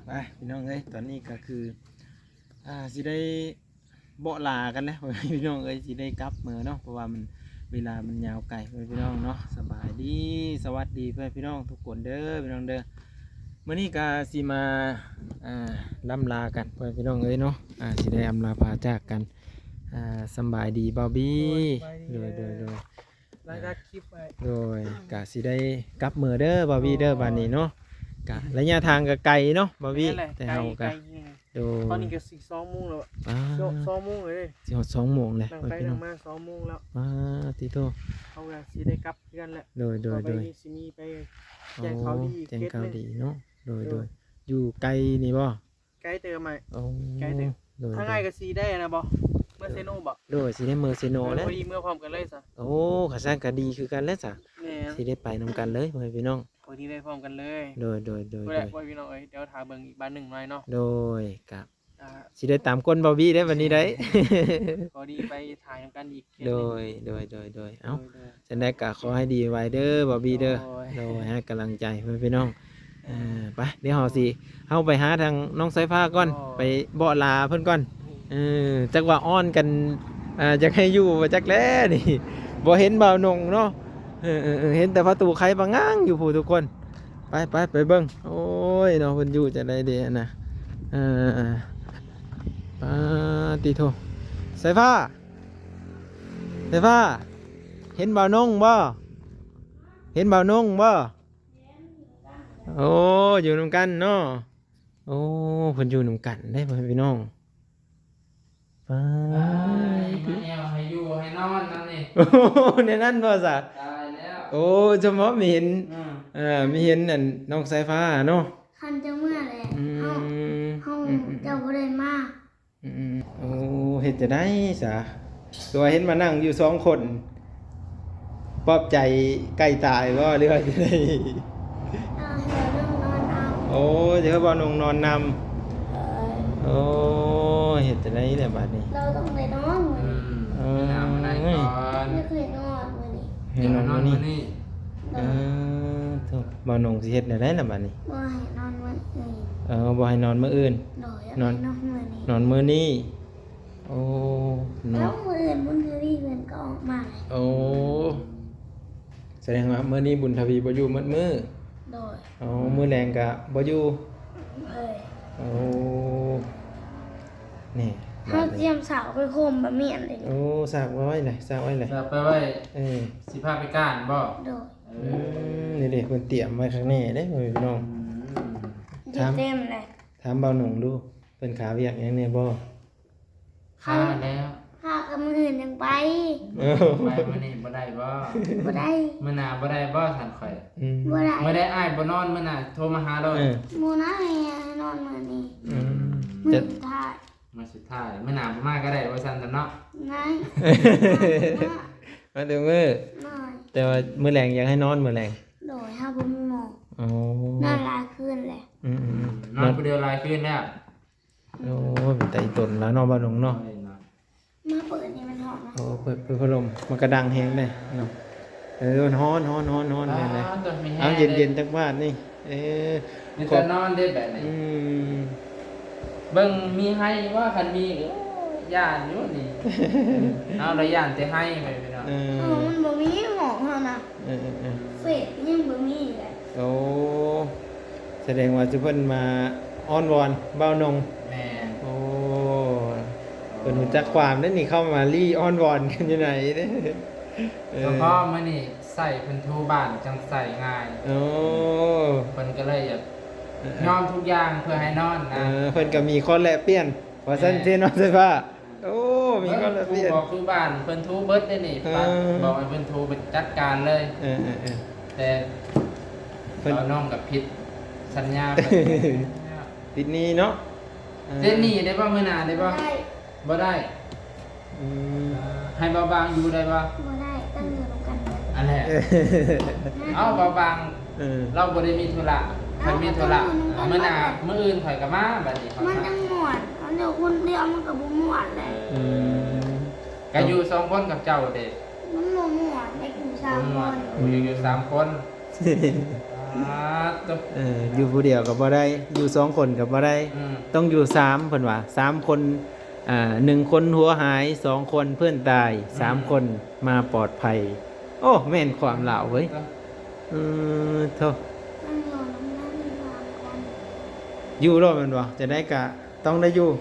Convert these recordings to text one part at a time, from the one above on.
ໄປພີ່ນ້ອງເອີຍ ຕອນນີ້ກໍຄື ອ່າ ຊິໄດ້ເບາະລາກັນແລ້ວ ພີ່ນ້ອງເອີຍ ຊິໄດ້ກັບເມືອເນາະ ເພາະວ່າມັນ ເວລາມັນຍາວໄກ ພີ່ນ້ອງເນາະ. ສະບາຍດີ ສະຫວັດດີເພື່ອນພີ່ນ້ອງທຸກຄົນເດີ ພີ່ນ້ອງເດີ. ມື້ນີ້ກໍຊິມາ ອ່າ ລ່ຳລາກັນ ເພື່ອນພີ່ນ້ອງເອີຍເນາະ ອ່າ ຊິໄດ້ອຳລາພາຈາກກັນ ອ່າ ສຳບາຍດີບ່າວບີ ໂດຍ ສະບາຍດີ ໂດຍ ໂດຍ ໂດຍ ຫຼັງຈາກຄລິບໄວ້ ໂດຍ ກະຊິໄດ້ກັບເມືອເດີບ່າວບີເດີ ໂດຍ ບາດນີ້ເນາະ ກະໄລຍະທາງກະໄກເນາະບ່າວບີ ແມ່ນແຫຼະ ແຕ່ເຮົາກະ ໄກ ໄກແຮງ ໂດຍ ຕອນນີ້ກະຊິສອງໂມງແລ້ວ ອ່າ ສອງ ສອງໂມງເລີຍ ຊິຮອດສອງໂມງແລ້ວ ນັ່ງໄປນັ່ງມາສອງໂມງແລ້ວ ອ່າ ຕິໂທ ເຮົາກະຊິໄດ້ກັບເຮືອນແລ້ວ ໂດຍ ໂດຍ ຕໍ່ໄປ ໂດຍ ນີ້ຊິມີໄປແຈ້ງຂ່າວດີອີກ ໂອ້ ແຈ້ງຂ່າວດີເນາະ ເຂດໜຶ່ງ ໂດຍ ໂດຍ ໂດຍ ຢູ່ໄກນີ້ບໍ່? ໄກເຕີບໄອ້ ໂອ້ ໄກເຕີບ ໂດຍ ທາງອ້າຍກະຊິໄດ້ນະບໍ່ ເມືອເຊໂນບໍ່? ໂດຍ ຊິໄດ້ເມືອເຊໂນແລ້ວ ພໍດີເມືອພ້ອມກັນເລີຍຊະ ໂອ້ ຄັນຊັ້ນກະດີຄືກັນແລ້ວຊະ ແມ່ນ ຊິໄດ້ໄປນຳກັນເລີຍ ພໍ່ແມ່ພີ່ນ້ອງ ພໍດີໄດ້ພ້ອມກັນເລີຍ ໂດຍ ໂດຍ ໂດຍ ໂດຍ ພໍ່ແມ່ພີ່ນ້ອງເອີຍ ດຽວຖ້າເບິ່ງອີກບາດໜຶ່ງໜ້ອຍເນາະ ໂດຍ ກະ ອ່າ ຊິໄດ້ຕາມກົ້ນບ່າວບີໄດ້ບາດນີ້ໄດ້ ພໍດີໄປຖ່າຍນຳກັນອີກ ໂດຍ ໂດຍ ໂດຍ ໂດຍ ເອົ້າ ໂດຍ ໂດຍ ຈັ່ງໃດກໍຂໍໃຫ້ດີໄວເດີບ່າວບີເດີ ໂດຍ ໂດຍ ໃຫ້ກຳລັງໃຈພໍ່ແມ່ພີ່ນ້ອງ ເອີ ໄປ ດຽວເຮົາຊິ ເຮົາໄປຫາທາງນ້ອງສາຍຟ້າກ່ອນ ໂດຍ ໄປເບາະລາເພິ່ນກ່ອນ ເອີ ຈັກວ່າອ້ອນກັນ ອ່າ ຢາກໃຫ້ຢູ່ບໍ່ຈັກແຫຼະນີ້ ບໍ່ເຫັນບ່າວນົງເນາະ ເອີ ເອີ ເອີ ເຫັນແຕ່ປະຕູໄຄປະງາງຢູ່ພຸ້ນທຸກຄົນ ໄປ ໄປ ໄປເບິ່ງ ໂອ້ຍເນາະ ເພິ່ນຢູ່ຈັ່ງໃດເດຫັ້ນນະ ເອີ ປາຕິໂທ ສາຍຟ້າ ສາຍຟ້າ ເຫັນບ່າວນົງບໍ່? ເຫັນບ່າວນົງບໍ່? ໂອ້ ຢູ່ນຳກັນເນາະ ໂອ້ ເພິ່ນຢູ່ນຳກັນເດ້ ພໍ່ແມ່ພີ່ນ້ອງ ປາ ມາແອວໃຫ້ຢູ່ໃຫ້ນອນນຳນີ້ ໂອ້ ແນວນັ້ນບໍ່ຊະ? ຕາຍແລ້ວ ໂອ້ ສະເພາະມີເຫັນ ອືມ ເອີ ມີເຫັນອັນນ້ອງສາຍຟ້າເນາະ ຄັນຈະເມືອແຫຼະ ອືມ ເຮົາ ເຮົາ ອືມ ເຈົ້າບໍ່ໄດ້ມາ ອືມ ໂອ້ ເຮັດຈັ່ງໃດຊະ ຄືວ່າເຫັນມານັ່ງຢູ່ສອງຄົນ ປອບໃຈໄກ່ຕາຍບໍ່ ຫຼືວ່າຈັ່ງໃດ? ເອີ ໃຫ້ນ້ອງນອນນຳ ໂອ້ ຈະໃຫ້ບ່າວນົງນອນນຳ ເອີ ໂອ້ ເຮັດຈັ່ງໃດແຫຼະບາດນີ້ ເຮົາຕ້ອງໄດ້ນອນມື້ນີ້ ອືມ ເອີ ນອນມື້ໃດກ່ອນ ຢາກໃຫ້ນອນມື້ນີ້ ໃຫ້ນອນມື້ນີ້ ເອີ ໂດຍ ເອີ ໂທ້ ບ່າວນົງຊິເຮັດແນວໃດລະບາດນີ້ ບໍ່ໃຫ້ນອນມື້ອື່ນ ເອີ ບໍ່ໃຫ້ນອນມື້ອື່ນ ໂດຍ ນອນ ໃຫ້ນອນມື້ນີ້ ນອນມື້ນີ້ ໂອ້ ເນາະ ແລ້ວມື້ອື່ນບຸນທະວີເພິ່ນກໍອອກມາແຫຼະ ໂອ້ ສະແດງວ່າມື້ນີ້ບຸນທະວີບໍ່ຢູ່ໝົດມື້ ໂດຍ ໂອ້ ມື້ແລງກະບໍ່ຢູ່ ເອີ ໂອ້ ນີ້ ເຮົາຕຽມສາກໄວ້ໂຄມບະໝ້ຽນເດ້ ໂອ້ ສາກໄວ້ແຫຼະ ສາກໄວ້ແຫຼະ ສາກໄປໄວ້ ເອີ ຊິພາໄປກ້ານບໍ່? ໂດຍ ເອີ ອືມ ນີ້ເດ້ ເພິ່ນຕຽມໄວ້ຂ້າງແນ່ເດ້ ພີ່ນ້ອງ ອືມ ຢູ່ເຕັມແຫຼະ ຖາມບ່າວນົງດູ ເພິ່ນຄາວຽກຫຍັງແນ່ບໍ່? ຄາແລ້ວ ຄາກັບມື້ອື່ນຍັງໄປ ເອີ ໄປມື້ນີ້ບໍ່ໄດ້ບໍ່? ບໍ່ໄດ້ ມື້ໜ້າບໍ່ໄດ້ບໍ່? ທ່ານຂ້ອຍ ອືມ ບໍ່ໄດ້ ມື້ໃດອ້າຍບໍ່ນອນ ມື້ໜ້າໂທມາຫາໂລດ ເອີ ບໍ່ໄດ້ ໃຫ້ນອນມື້ນີ້ ອືມ ມື້ສຸດທ້າຍ ມື້ສຸດທ້າຍ ມື້ໜ້າບໍ່ມາກໍໄດ້ວ່າຊັ້ນເນາະ ໄດ້ ມາທຸກມື້ ໂດຍ ແຕ່ວ່າມື້ແລງຢາກໃຫ້ນອນມື້ແລງ ໂດຍ ເຮົາບໍ່ມີໝໍ ອໍ ນອນຫຼາຍຄືນແຫຼະ ອືມໆ ນອນຜູ້ດຽວຫຼາຍຄືນແລ້ວ ໂອ້ ເປັນຕາອີຕົນແລ້ວເນາະ ບ່າວນົງເນາະ ໂອ້ຍເນາະ ມາເປີດນີ້ມັນຮ້ອນນະ ໂອ້ ເປີດ ເປີດພັດລົມ ມັນກະດັງແຮງເດ້ເນາະ ເອີ ມັນຮ້ອນ ຮ້ອນ ຮ້ອນ ຮ້ອນ ແຮງເດ້ ເອົາ ເຢັນໆ ຈັກບາດນີ້ ເອີ ມີແຕ່ນອນເດ້ແບບນີ້ ອືມ ເບິ່ງມີໄຮ່ວ່າ ຄັນມີ ໂອ້ຍ ຢ້ານຢູ່ນີ້ ເຮົາລະຢ້ານແຕ່ໄຮ່ໄປພີ່ນ້ອງ ເອີ ເອີ ມັນບໍ່ມີຫ້ອງເຮົານະ ເອີໆໆ ເຟສຍັງບໍ່ມີເລີຍ ໂອ້ ສະແດງວ່າຈຸເພິ່ນມາອ້ອນວອນບ່າວນົງ ແມ່ນ ໂອ້ ເພິ່ນຮູ້ຈັກຄວາມເດ້ນີ້ ເຂົ້າມາລີ້ອ້ອນວອນກັນຢູ່ໃນເດ້ ເອີ ສະເພາະມື້ນີ້ໃຊ້ເພິ່ນຖູບ້ານຈັ່ງໃຊ້ງ່າຍ ໂອ້ ເພິ່ນກໍເລີຍຢາກ ເອີໆ ຍອມທຸກຢ່າງເພື່ອໃຫ້ນອນນະ ເອີ ເພິ່ນກໍມີຂໍ້ແລກປ່ຽນ ວ່າຊັ້ນ ແມ່ນ ເທເນາະ ສາຍຟ້າ ໂອ້ ມີຄົນລະປ່ຽນ ເພິ່ນຖູບໍ່ຄືບ້ານ ເພິ່ນຖູເບິດເດ້ນີ້ ເອີ ປັດ ບອກໃຫ້ເພິ່ນຖູ ເພິ່ນຈັດການເລີຍ ເອີໆໆ ແຕ່ ເພິ່ນ ເອົານ້ອງກັບຜິດສັນຍາ ເພິ່ນ ຕິດໜີ້ເນາະ ເອີ ຕິດໜີ້ໄດ້ບໍ່? ມື້ໜ້າໄດ້ບໍ່? ບໍ່ໄດ້ ບໍ່ໄດ້ ອືມ ໃຫ້ບ່າວບາງຢູ່ໄດ້ບໍ່? ບໍ່ໄດ້ ຕ້ອງຢູ່ນຳກັນ ອັນແຫຼະ ເອົາ ບ່າວບາງ ເອີ ລາວບໍ່ໄດ້ມີທຸລະ ຂ້ອຍມີທຸລະ ເອົາ ມື້ໜ້າ ມື້ອື່ນຂ້ອຍກໍມາ ບັດນີ້ຂ້ອຍ ມັນຈັ່ງມ່ວນ ມັນຢູ່ຄົນດຽວມັນກໍບໍ່ມ່ວນແຫຼະ ອືມ ກໍຢູ່ສອງຄົນກັບເຈົ້າເດ້ ມັນບໍ່ມ່ວນ ໄດ້ຢູ່ສາມຄົນ ໂອ້ ຢູ່ ຢູ່ສາມຄົນ ອ່າ ອາ ໂຕ ເອີ ຢູ່ຜູ້ດຽວກໍບໍ່ໄດ້ ຢູ່ສອງຄົນກໍບໍ່ໄດ້ ອືມ ຕ້ອງຢູ່ສາມ ເພິ່ນວ່າ ສາມຄົນ ອ່າ ໜຶ່ງຄົນຫົວຫາຍ ສອງຄົນເພື່ອນຕາຍ ອືມ ສາມຄົນມາປອດໄພ. ໂອ້ ແມ່ນຄວາມລາວເວີຍ ໂຕ ເອີ ໂທ້ ມັນຢູ່ນຳກັນສາມຄົນ ຢູ່ໂລດແມ່ນບໍ່? ຈັ່ງໃດກໍຕ້ອງໄດ້ຢູ່ ອື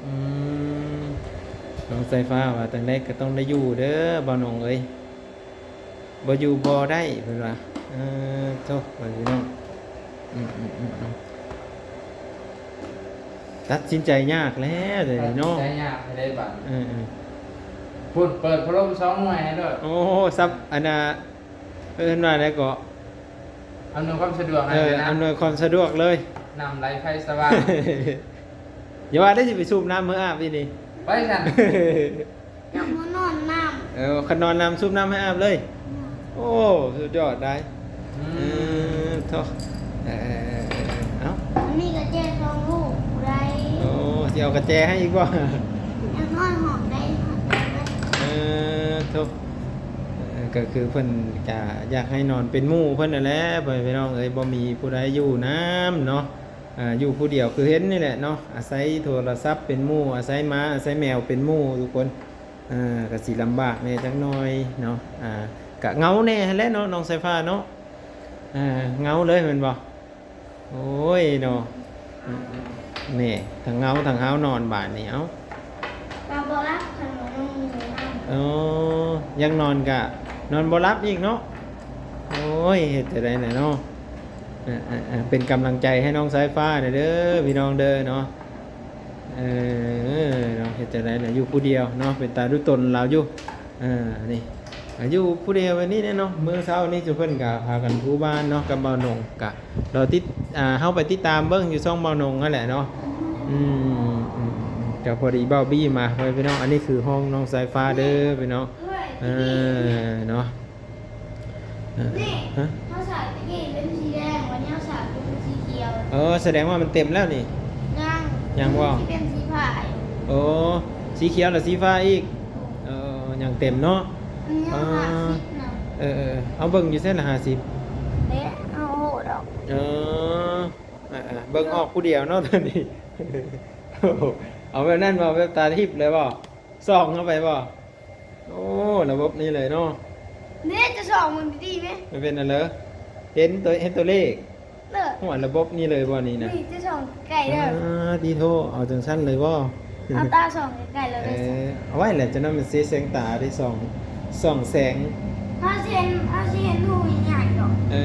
ມ ອືມ ນ້ອງສາຍຟ້າວ່າຈັ່ງໃດກໍຕ້ອງໄດ້ຢູ່ເດີ ບ່າວໜົງເອີຍ. ບໍ່ຢູ່ບໍ່ໄດ້ເພິ່ນວ່າ ເອີ ໂທ້ ພໍ່ແມ່ພີ່ນ້ອງ ອືມໆໆໆ ຕັດສິນໃຈຍາກແລ້ວເດນີ້ເນາະ ຕັດສິນໃຈຍາກແທ້ເດ້ບັດ ເອີໆ ພຸ້ນເປີດພັດລົມສອງໜ່ວຍໃຫ້ໂລດ ໂອ້ ສັບ ອັນນ່າ ເອີ້ນວ່າໃດເກາະ ອຳນວຍຄວາມສະດວກໃຫ້ ເອີ ເລີຍນະ ອຳນວຍຄວາມສະດວກເລີຍ ນ້ຳໄຫຼໄຟສະຫວ່າງ ຢ່າວ່າໄດ້ຊິໄປສູບນ້ຳເມືອອາບອີ່ນີ້ ໄປຊັ້ນ. ນຳມານອນນຳ ເອີ ຄັນນອນນຳ ສູບນ້ຳໃຫ້ອາບເລີຍ ອືມ ໂອ້ ສຸດຍອດໄດ໋ ອືມ ເອີ ໂທ້ ເອີ ເອີ ເອີ ເອີ ເອົ້າ ອັນນີ້ກະແຈສອງລູກ ຜູ້ໃດ ໂອ້ ຊິເອົາກະແຈໃຫ້ອີກບໍ່? ຍັງນອນຫ້ອງໃດ ເອີ ໂທ້ ເອີ ກໍຄືເພິ່ນກະຢາກໃຫ້ນອນເປັນໝູ່ເພິ່ນນັ້ນແຫຼະ ພໍ່ແມ່ພີ່ນ້ອງເອີຍ ບໍ່ມີຜູ້ໃດຢູ່ນຳເນາະ ອ່າ ຢູ່ຜູ້ດຽວຄືເຫັນນີ້ແຫຼະເນາະ ອາໄສໂທລະສັບເປັນໝູ່ ອາໄສໝາ ອາໄສແມວເປັນໝູ່ທຸກຄົນ ອ່າ ກະຊິລຳບາກແດ່ຈັກໜ້ອຍເນາະ ອ່າ ກະເຫງົາແດ່ຫັ້ນແຫຼະເນາະ ນ້ອງສາຍຟ້າເນາະ ອ່າ ເຫງົາເລີຍແມ່ນບໍ່? ໂອ້ຍເນາະ ແນ່ ທັງເຫງົາທັງຫາວນອນບາດນີ້ ເອົ້າ ກະບໍ່ຫຼັບ ຄັນບໍ່ນອນນຳ ອໍ ຢາກນອນກະນອນບໍ່ຫຼັບອີກເນາະ ໂອ້ຍ ເຮັດຈັ່ງໃດນະເນາະ ເປັນກຳລັງໃຈໃຫ້ນ້ອງສາຍຟ້າແດ່ເດີ ພີ່ນ້ອງເດີເນາະ ເອີ ເນາະ ເຮັດຈັ່ງໃດລະ ຢູ່ຜູ້ດຽວເນາະ ເປັນຕາດຸຕົນລາວຢູ່ ເອີ ນີ້ ຢູ່ຜູ້ດຽວແບບນີ້ແຫຼະເນາະ ມື້ເຊົ້ານີ້ຊຸມເພິ່ນກະພາກັນຖູບ້ານເນາະ ກັບບ່າວໜົງ ກະລໍຕິດ ອ່າ ເຮົາໄປຕິດຕາມເບິ່ງຢູ່ຊ່ອງບ່າວໜົງຫັ້ນແຫຼະເນາະ ອືມ ອືມ ອືມ ກະພໍດີບ່າວບີມາ ພໍ່ແມ່ພີ່ນ້ອງ ອັນນີ້ຄືຫ້ອງນ້ອງສາຍຟ້າເດີພີ່ນ້ອງ ເອີ ເນາະ ເອີ ນີ້ ຮະ ເຮົາສາກຕະກີ້ເປັນສີແດງ ວັນນີ້ເຮົາສາກເປັນສີຂຽວ ເອີ ສະແດງວ່າມັນເຕັມແລ້ວນີ້ ຍັງ ຍັງບໍ່ ມັນຊິເປັນສີຟ້າອີກ ໂອ້ ສີຂຽວແລ້ວສີຟ້າອີກ ໂອ້ ເອີ ຍັງເຕັມເນາະ ອັນນີ້ຫ້າສິບນະ ເອີ ເອີ ເອົາເບິ່ງຢູ່ໃສລະຫ້າສິບ ເດ້ ເອົາໂຫດອອກ ເອີ ເອີ ເບິ່ງອອກຜູ້ດຽວເນາະຕອນນີ້ ເອົາແບບນັ້ນບໍ່ ແບບຕາທິບເລີຍບໍ່ ສ່ອງເຂົ້າໄປບໍ່? ໂອ້ ລະບົບນີ້ເລີຍເນາະ ເດ້ ຈະສ່ອງເບິ່ງດີໆແມະ ມັນເປັນອັນເລີ ເຫັນຕົວ ເຫັນຕົວເລກ ເລີ ໂອ້ ລະບົບນີ້ເລີຍບໍ່ນີ້ນະ ນີ້ຈະສ່ອງໃກ້ເດີ ອ່າ ຕິໂທ ເອົາຈັ່ງຊັ້ນເລີຍບໍ່? ເອົາຕາສ່ອງໃກ້ໆເລີຍ ເອີ ເອົາໄວ້ແຫຼະ ຈັ່ງນັ້ນມັນເສຍແສງຕາເດ້ ສ່ອງ ສ່ອງແສງ ເຮົາຊິເຫັນ ເຮົາຊິເຫັນຮູໃຫຍ່ໆດອກ ເອີ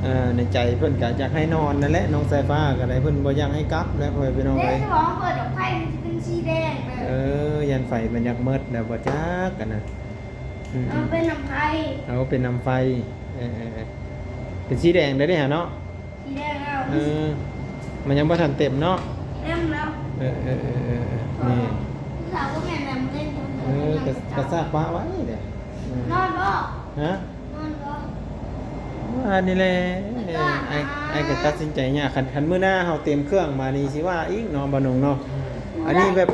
ເອີ ໃນໃຈເພິ່ນກະຢາກໃຫ້ນອນນັ້ນແຫຼະ ນ້ອງສາຍຟ້າກະໄດ້ ເພິ່ນບໍ່ຢາກໃຫ້ກັບແຫຼະ ພໍ່ແມ່ພີ່ນ້ອງເອີຍ ເດ້ ເພິ່ນວ່າເປີດອອກໄຟມັນຊິເປັນສີແດງເດີ ເອີ ຢ້ານໄຟມັນຢາກໝົດແລ້ວບໍ່ຈັກ ອັນນັ້ນ ອືມ ເອົາເປັນນ້ຳໄຟ ເອົາເປັນນ້ຳໄຟ ເອີ ເປັນສີແດງໄດ້ເດຫາເນາະ ສີແດງແລ້ວ ເອີ ມັນຍັງບໍ່ທັນເຕັມເນາະ ເຕັມແລ້ວ ເອີ ເອີ ນີ້ ສາວບໍ່ແມ່ນແລ້ວ ມັນເຫຼັ້ນ ເອີ ກະ ກະຊາກປະໄວ້ເດ ນອນບໍ່? ຮະ? ນອນບໍ່? ວ່ານີ້ແຫຼະ ອ້າຍ ອ້າຍກະຕັດສິນໃຈຍາກ ຄັນ ຄັນມື້ໜ້າເຮົາເຕັມເຄື່ອງມານີ້ຊິວ່າອີກເນາະ ບ່າວໜົງເນາະ ອືມ ອັນນີ້ແບບ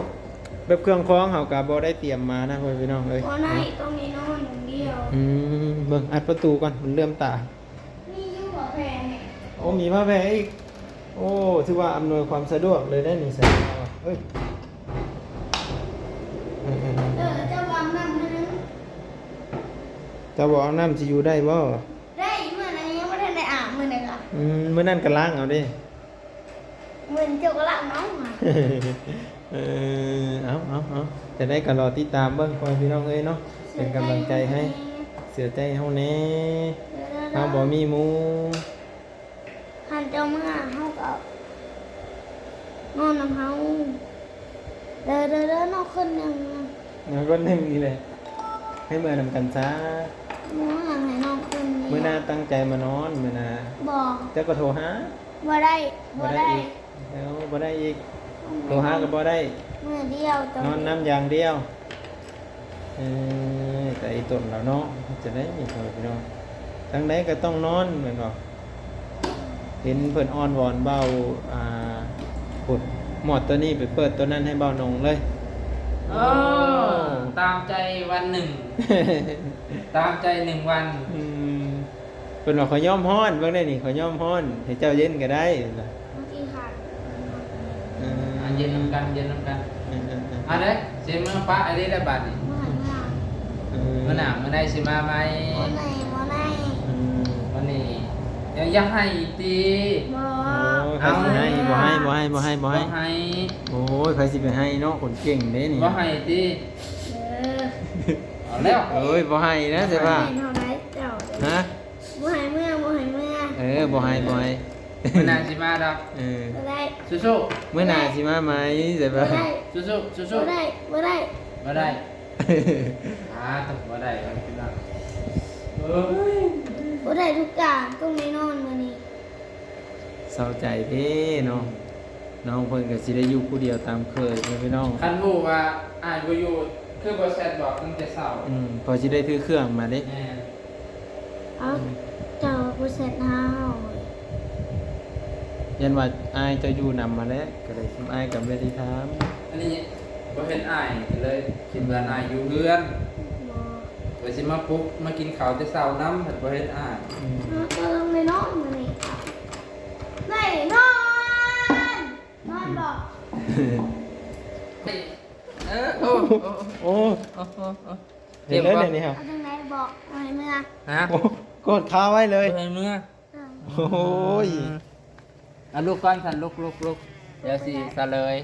ແບບເຄື່ອງຂອງເຮົາກະບໍ່ໄດ້ຕຽມມານະ ພໍ່ແມ່ພີ່ນ້ອງເອີຍ ບໍ່ໄດ້ ຕ້ອງໄດ້ນອນຢ່າງດຽວ ອືມ ເບິ່ງ ອັດປະຕູກ່ອນ ມັນເຫຼື້ອມຕາ ມີຢູ່ຜ້າແຜ່ນີ້ ໂອ້ ມີຜ້າແຜ່ອີກ ໂອ້ ຖືວ່າອຳນວຍຄວາມສະດວກເລີຍເດ້ນີ້ ເອີຍ ເອີ ເຈົ້າບໍ່ອາບນ້ຳ ເຈົ້າບໍ່ອາບນ້ຳຊິຢູ່ໄດ້ບໍ່? ໄດ້ ມື້ນັ້ນຍັງບໍ່ທັນໄດ້ອາບ ມື້ນັ້ນກະ ອືມ ມື້ນັ້ນກະລ້າງເອົາເດ້ ມື້ນີ້ເຈົ້າກໍລ້າງເອົາ ເອີ ເອົາ ເອົາ ເອົາ ຈັ່ງໃດກໍລໍຕິດຕາມເບິ່ງ ພໍ່ແມ່ພີ່ນ້ອງເອີຍເນາະ ເປັນກຳລັງໃຈໃຫ້ ເຊື່ອໃຈເຮົາແດ່ ເຮົາບໍ່ມີໝູ່ ຄັນເຈົ້າເມືອເຮົາກໍນອນນຳເຮົາ ເດີ ເດີ ເດີ ນອນຄົນໜຶ່ງ ນອນຄົນໜຶ່ງນີ້ແຫຼະ ໃຫ້ເມືອນຳກັນຊະ ເມືອໃຫ້ນອນຄົນດຽວ ມື້ໜ້າຕັ້ງໃຈມານອນ ມື້ໜ້າ ບໍ່ ເຈົ້າກໍໂທຫາ ບໍ່ໄດ້ ບໍ່ໄດ້ ບໍ່ໄດ້ອີກ ເອົ້າ ບໍ່ໄດ້ອີກ ໂທຫາກໍບໍ່ໄດ້ ມື້ດຽວ ນອນນຳຢ່າງດຽວ ເອີ ແຕ່ອີຕົນລາວເນາະ ຈະໄດ້ມີພໍ່ແມ່ພີ່ນ້ອງ ທາງໃດກໍຕ້ອງນອນແມ່ນບໍ່? ເຫັນເພິ່ນອ້ອນວອນເບົາ ອ່າ ພຸ້ນ ໝອດໂຕນີ້ໄປເປີດໂຕນັ້ນໃຫ້ເບົາໜົງເລີຍ ເອີ ຕາມໃຈວັນໜຶ່ງ ຕາມໃຈໜຶ່ງວັນ. ອືມ ເພິ່ນວ່າ ຂ້ອຍຍອມຮ້ອນ ເບິ່ງໄດ້ນີ້ ຂ້ອຍຍອມຮ້ອນ ໃຫ້ເຈົ້າເຢັນກໍໄດ້ ເພິ່ນວ່າ. ມັນຊິຫາຍ ເອີ ອ່າ ເຢັນນຳກັນ ເຢັນນຳກັນ. ເອີໆໆ ເອົາເດີ້ ຊິເມືອປະອັນນີ້ແຫຼະບາດນີ້. ເມື່ອ ເມື່ອ ເອີ ມື້ໜ້າ ມື້ໃດຊິມາໃໝ່? ມື້ນີ້ ມື້ນີ້. ອືມ ວັນນີ້ ຢ່າ ຢ່າໄຫ້ຕິ. ບໍ່. ໂອ້ຍ ໃຜຊິໄຫ້? ເອົາ ບໍ່ໄຫ້ ບໍ່ໄຫ້ ບໍ່ໄຫ້ ບໍ່ໄຫ້ ບໍ່ໄຫ້. ໂອ້ຍ ໃຜຊິໄປໄຫ້ເນາະ ຄົນເກັ່ງເດ້ນີ້. ບໍ່ໄຫ້ຕິ. ເອີ ເອົາແລ້ວ. ໂອ້ຍ ບໍ່ໄຫ້ນະ ໃສ່ວ່າ. ເຮົາໄດ້ເຈົ້າເດ້. ຮະ? ບໍ່ໃຫ້ເມືອ ບໍ່ໃຫ້ເມືອ. ເອີ ບໍ່ໃຫ້ ບໍ່ໃຫ້. ມື້ໜ້າຊິມາດອກ. ເອີ ບໍ່ໄດ້. ສູ້ໆ. ມື້ໜ້າຊິມາໃໝ່ ໃສ່ວ່າ. ບໍ່ໄດ້. ສູ້ໆ ສູ້ໆ. ບໍ່ໄດ້ ບໍ່ໄດ້ ບໍ່ໄດ້. ອ່າ ຕ້ອງບໍ່ໄດ້ ພີ່ນ້ອງເອີຍ. ບໍ່ໄດ້ທຸກຢ່າງ ຕ້ອງໄດ້ນອນມື້ນີ້. ເສົ້າໃຈເດ້ເນາະ. ອືມ ນ້ອງເພິ່ນກໍຊິໄດ້ຢູ່ຜູ້ດຽວຕາມເຄີຍເນາະ ພີ່ນ້ອງ. ຄັນຮູ້ວ່າອ້າຍບໍ່ຢູ່ ຄືບໍ່ແຊັດບອກຕັ້ງແຕ່ເຊົ້າ. ອືມ ເພາະຊິໄດ້ຖືເຄື່ອງມາເດ້. ແມ່ນ. ເອົ້າ ອືມ ເຈົ້າບໍ່ແຊັດຫາເຮົາ. ຢ້ານວ່າອ້າຍເຈົ້າຢູ່ນຳຫັ້ນແຫຼະ ກໍເລີຍ ອ້າຍກໍບໍ່ໄດ້ຖາມ. ອັນນີ້ບໍ່ເຫັນອ້າຍ ກໍເລີຍຄິດວ່າ ອືມ ອ້າຍຢູ່ເຮືອນ. ບໍ່. ວ່າຊິມາປຸກ ມາກິນເຂົ້າແຕ່ເຊົ້ານຳ ພັດບໍ່ເຫັນອ້າຍ. ອືມ ເຮົາກໍຕ້ອງໄດ້ນອນມື້ນີ້. ໄດ້ນອນ ນອນບໍ່? ເອີ ໂອ້ ໂອ້ ໂອ້ ໂອ້ ໂອ້ ໂອ້ ເຫັນແລ້ວນີ້ ເອົາຈັ່ງໃດບອກໃຫ້ເມືອ? ຮະ? ໂອ້ ກົດຄາໄວ້ເລີຍ ບໍ່ໃຫ້ເມືອ. ເອີ ໂອ້ຍ ອືມ ອາ ລຸກກ່ອນຊັ້ນ ລຸກ ລຸກ ລຸກ ດຽວຊິສະເຫຼີຍ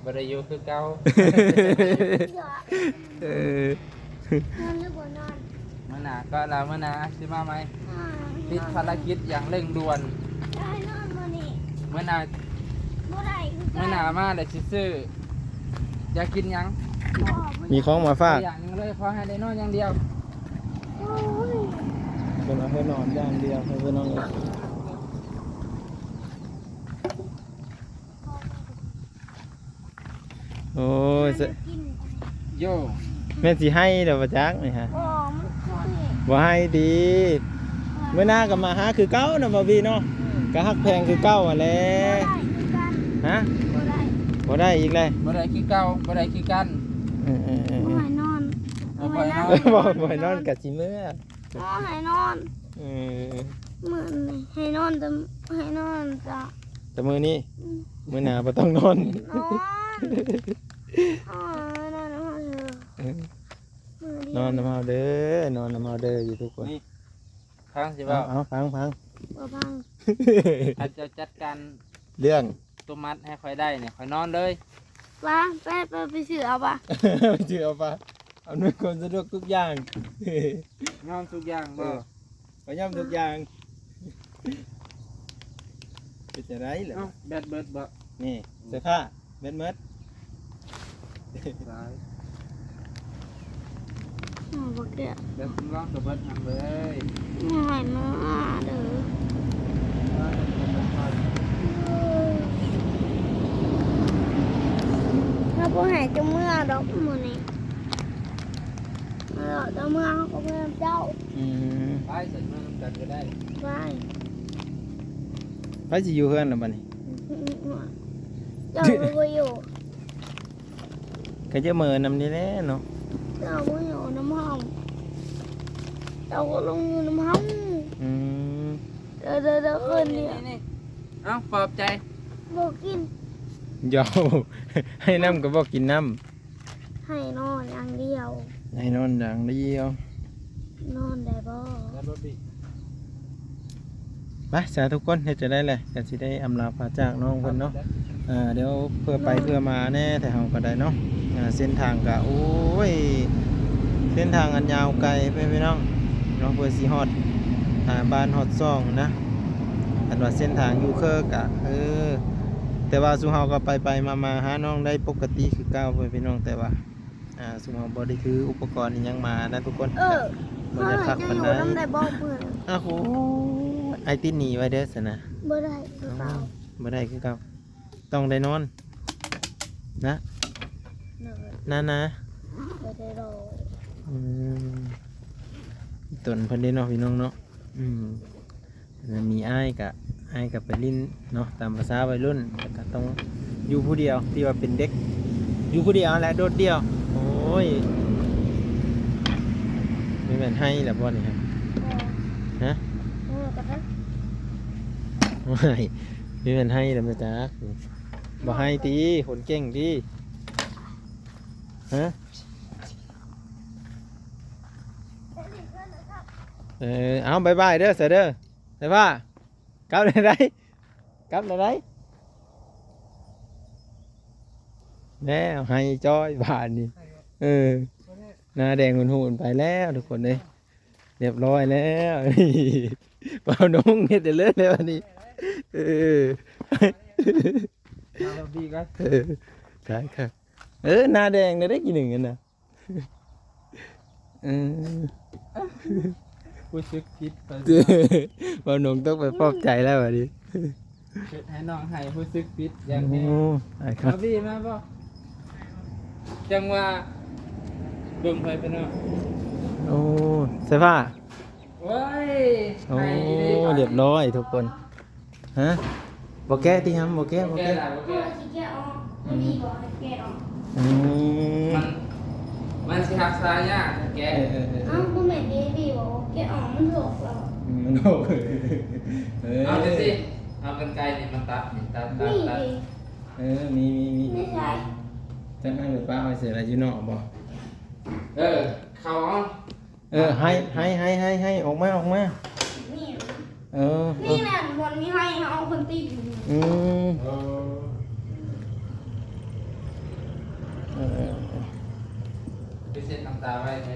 ບໍ່ໄດ້ຢູ່ຄືເກົ່າ. ເອີ ນອນຫຼືບໍ່ນອນ? ມື້ໜ້າກໍລາ ມື້ໜ້າຊິມາໃໝ່. ອ່າ ຕິດພາລະກິດຢ່າງເລັ່ງດ່ວນ. ໄດ້ນອນມື້ນີ້. ມື້ໜ້າ ບໍ່ໄດ້ຄືກັນ. ມື້ໜ້າມາແລ້ວຊິຊື້ຢາກກິນຫຍັງ? ບໍ່ ບໍ່ ມີຂອງມາຝາກ ບໍ່ຢາກຫຍັງເລີຍ ຂໍໃຫ້ໄດ້ນອນຢ່າງດຽວ. ໂອ້ຍ ເພິ່ນວ່າໃຫ້ນອນຢ່າງດຽວ ໃຫ້ເພິ່ນນອນ. ໂອ້ຍ ໂຢ ແມ່ນຊິໃຫ້ດອກ ບໍ່ຈັກນີ້ຮະ. ບໍ່ ມັນຄືນີ້ ບໍ່ໃຫ້ຕິ. ມື້ໜ້າກໍມາຫາຄືເກົ່າເນາະ ບ່າວບີເນາະ. ອືມ ກໍຮັກແພງຄືເກົ່າຫັ້ນແຫຼະ. ບໍ່ໄດ້ຄືກັນ. ຮະ? ບໍ່ໄດ້ ບໍ່ໄດ້ອີກແລ້ວ. ບໍ່ໄດ້ຄືເກົ່າ ບໍ່ໄດ້ຄືກັນ. ເອີໆໆ ບໍ່ໃຫ້ນອນ ບໍ່ໃຫ້ນອນ ບໍ່ ບໍ່ໃຫ້ນອນກໍຊິເມືອ. ບໍ່ໃຫ້ນອນ. ເອີ ມື້ນີ້ໃຫ້ນອນແຕ່ ໃຫ້ນອນແຕ່ ແຕ່ມື້ນີ້. ອືມ ມື້ໜ້າບໍ່ຕ້ອງນອນ. ນອນ ເອີ ນອນນຳເຮົາເດີ. ເອີ ມື້ດຽວ ນອນນຳເຮົາເດີ ນອນນຳເຮົາເດີ ຢູ່ທຸກຄົນ. ນີ້ ຟັງຊິເວົ້າ. ເອົາ ເອົາ ຟັງ ຟັງ. ບໍ່ຟັງ. ຄັນເຈົ້າຈັດການເລື່ອງ ໂຕມັດໃຫ້ຂ້ອຍໄດ້ນີ້ ຂ້ອຍນອນເລີຍ. ວ່າ ໄປ ໄປ ໄປຊື້ເອົາປະ ໄປຊື້ເອົາປະ. ອຳນວຍຄວາມສະດວກທຸກຢ່າງ. ຍອມທຸກຢ່າງບໍ່? ເອີ ກໍຍອມທຸກຢ່າງ. ເປັນຈັ່ງໃດລະ? ເອົ້າ ແບັດເບິດບໍ່? ນີ້ ອືມ ເສື້ອຜ້າ ແບັດເໝິດ. ຕາຍ ເອົາບໍ່ແກ້ວ ແບັດສຳຮອງກໍເບິດນຳເລີຍ. ບໍ່ໃຫ້ມາເດີ ຖ້າບໍ່ໃຫ້ຈະເມືອດອກມື້ນີ້. ເອີ ເຈົ້າເມືອ ເຮົາກໍເມືອນຳເຈົ້າ. ອືມ ໄປ ຊັ້ນເມືອນຳກັນກໍໄດ້. ໄປ ໃຜຊິຢູ່ເຮືອນລະບັດນີ້? ເຈົ້າກໍບໍ່ຢູ່ ກໍຈະເມີນຳນີ້ແຫຼະເນາະ. ເຈົ້າບໍ່ຢູ່ນຳເຮົາ ເຈົ້າກໍລົງຢູ່ນຳເຮົາ. ອືມ ເດີໆໆ ຄືນນີ້ ນີ້ໆ ເອົ້າ ປອບໃຈ. ບໍ່ກິນ ເຍົາ ໃຫ້ນ້ຳກໍບໍ່ກິນນ້ຳ. ໃຫ້ນອນຢ່າງດຽວ ໃຫ້ນອນຢ່າງດຽວ. ນອນໄດ້ບໍ່? ໄປຊະທຸກຄົນ ເຮັດຈັ່ງໃດແຫຼະ ກໍຊິໄດ້ອຳລາພາຈາກນ້ອງເພິ່ນເນາະ. ອ່າ ດຽວເພື່ອໄປເພື່ອມາແດ່ ແຕ່ເຮົາກໍໄດ້ເນາະ. ອ່າ ເສັ້ນທາງກໍ ໂອ້ຍ ເສັ້ນທາງອັນຍາວໄກ ພີ່ນ້ອງເນາະ ເພື່ອຊິຮອດ ອ່າ ບ້ານຮອດຊ່ອງນະ. ຄັນວ່າເສັ້ນທາງຢູ່ເຄີກະ ເອີ ແຕ່ວ່າຊຸມເຮົາກໍໄປໆມາໆຫານ້ອງໄດ້ປົກກະຕິຄືເກົ່າ ພີ່ນ້ອງ. ແຕ່ວ່າ ອ່າ ຊຸມເຮົາບໍ່ໄດ້ຖືອຸປະກອນອີ່ຫຍັງມານະທຸກຄົນ. ເອີ ບໍ່ຢາກຄັກປານໃດ. ອ້າໂຫ ອ້າຍຕິດໜີ້ໄວ້ເດີຊັ້ນນະ. ບໍ່ໄດ້ຄືເກົ່າ ບໍ່ໄດ້ຄືເກົ່າ ຕ້ອງໄດ້ນອນນະ. ນານາ ບໍ່ໄດ້ດອກ. ອືມ ຕົນເພິ່ນເດ້ເນາະ ພີ່ນ້ອງເນາະ. ອືມ ມີອ້າຍກະ ອ້າຍກະໄປຫຼິ້ນເນາະ ຕາມພາສາໄວລຸ້ນ ແລ້ວກະຕ້ອງຢູ່ຜູ້ດຽວ ທີ່ວ່າເປັນເດັກຢູ່ຜູ້ດຽວຫັ້ນແຫຼະ ໂດດດ່ຽວ. ໂອ້ຍ ມີແມ່ນໄຫ້ແລ້ວບໍ່ນີ້ຮະ? ຮະ? ໂອ້ຍ ບໍ່ໄຫ້ ມີແມ່ນໄຫ້ແລ້ວບໍ່ຈັກ. ບໍ່ໄຫ້ຕິ ຄົນເກັ່ງຕິ. ຮະ? ເອີ ເອົາ ບາຍບາຍເດີ ສາເດີ ສາຍຟ້າ ກັບໄດ້ ກັບໄດ້ ແລ້ວໄຫ້ຈ້ອຍບາດນີ້. ເອີ ໜ້າແດງຫຸ່ນໆໄປແລ້ວທຸກຄົນເອີຍ. ຮຽບຮ້ອຍແລ້ວ ບ່າວນົງເຮັດໄດ້ເລີຍແລ້ວອັນນີ້. ເອີ ມາເລີຍບີກະ ເອີ ໄດ້ຄັກ. ເອີ ໜ້າແດງໄດ້ກິນໜຶ່ງອັນນະ. ເອີ ຮູ້ສຶກຜິດໄປ ບ່າວນົງຕ້ອງໄປປອບໃຈແລ້ວບັດນີ້. ເຮັດໃຫ້ນ້ອງໄຫ້ຮູ້ສຶກຜິດຢ່າງແຮງ. ໂອ້ ອ້າຍຄັກ ບາບີມາບໍ່? ຈັ່ງວ່າເບິ່ງໄປເປັນເນາະ. ໂອ້ ສາຍຟ້າ ໂອ້ຍ ໂອ້ ໄຫ້ດີ ຮຽບຮ້ອຍທຸກຄົນ. ຮະ? ບໍ່ແກະຕິຮຳ? ບໍ່ແກະ ບໍ່ແກະ ບໍ່ແກະ ບໍ່ແກະ ຊິແກະອອກ ມັນມີບໍ່ໃຫ້ແກະອອກ? ອືມ ມັນ ມັນຊິຮັກສາຍາກແກະ. ເອີໆໆ ເອົ້າ ບໍ່ແມ່ນເບບີບໍ່ ແກະອອກມັນຫົກແລ້ວ. ອືມ ມັນຫົກ ເອີ ເອົາຈັ່ງຊີ້ ເອົາກັນໄກນີ້ມາຕັດນີ້ ຕັດ ຕັດ ຕັດ. ເອີ ມີ ມີ ມີ ໃນໃສ? ຈັກໃຫ້ໄປປະໄວ້ໃສລະ ຢູ່ນອກບໍ່? ເອີ ເຂົ້າເອົາ. ເອີ ໄຫ້ ໄຫ້ ໄຫ້ ໄຫ້ ອອກມາ ອອກມາ. ນີ້ ເອີ ນີ້ແຫຼະ ບ່ອນມີໄຫ້ ເຮົາເອົາຄົນຕີ. ອືມ ເອີ ເອີ ເອີ ໄປເຊັດນ້ຳຕາໄວ້ແທ້.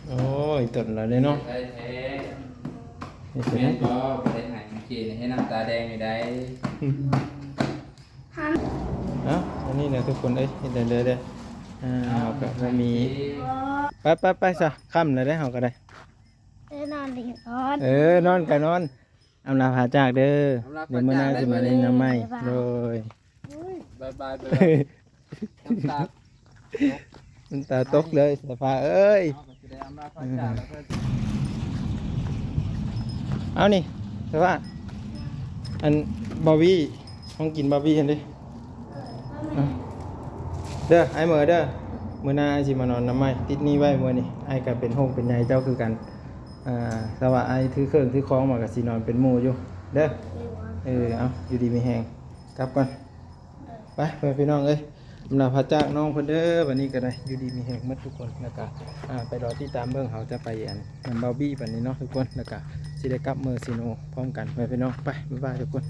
ໂອ້ຍ ຕົນລະເດ້ເນາະ ໄດ້ແທ້. ເຮັດຈັ່ງໃດ? ແມ່ນບໍ່? ບໍ່ໄດ້ໃຫ້ເມື່ອກີ້ນີ້ ເຮັດນ້ຳຕາແດງຢູ່ໃດ. ເອົ້າ ອັນນີ້ນະທຸກຄົນເອີຍ ເຮັດໄດ້ເລີຍເດ້. ອ່າ ເຮົາກະບໍ່ມີ ໄປ ໄປ ໄປຊະ ຄ່ຳແລ້ວເດ້ ເຮົາກະໄດ້. ເອີ ນອນດີນອນ ເອີ ນອນກະນອນ. ອຳລາພາຈາກເດີ ອຳລາພາຈາກ ດຽວມື້ໜ້າຊິມາຫຼິ້ນນຳໃໝ່. ບາຍບາຍ ໂດຍ ບາຍບາຍ ບາຍບາຍ. ນ້ຳຕາ ນ້ຳຕາຕົກເລີຍ ສາຍຟ້າເອີຍ. ເອົານີ້ ສາຍຟ້າ ອັນບາວີ ຂອງກິນບາວີຫັ້ນເດ້. ເອີ ເດີ ອ້າຍເມີເດີ ມື້ໜ້າອ້າຍຊິມານອນນຳໃໝ່. ຕິດໜີ້ໄວ້ມື້ນີ້ ອ້າຍກະເປັນໂຮກເປັນໄຫຍ່ເຈົ້າຄືກັນ. ອ່າ ຖ້າວ່າອ້າຍຖືເຄື່ອງຖືຂອງມາກະຊິນອນເປັນໝູ່ຢູ່ເດີ. ເອີ ເອົາ ຢູ່ດີມີແຮງ ກັບກ່ອນ. ໄປ ພໍ່ແມ່ພີ່ນ້ອງເອີຍ ອຳລາພາຈາກນ້ອງເພິ່ນເດີ. ບັດນີ້ກະໄດ້ຢູ່ດີມີແຮງໝົດທຸກຄົນ ແລ້ວກະ ອ່າ ໄປລໍຕິດຕາມເບິ່ງ ເຮົາຈະໄປອັນນຳບາວີບັດນີ້ເນາະທຸກຄົນ ແລ້ວກະຊິໄດ້ກັບເມືອຊີໂນພ້ອມກັນ ພໍ່ແມ່ພີ່ນ້ອງ. ໄປ ບາຍບາຍທຸກຄົນ.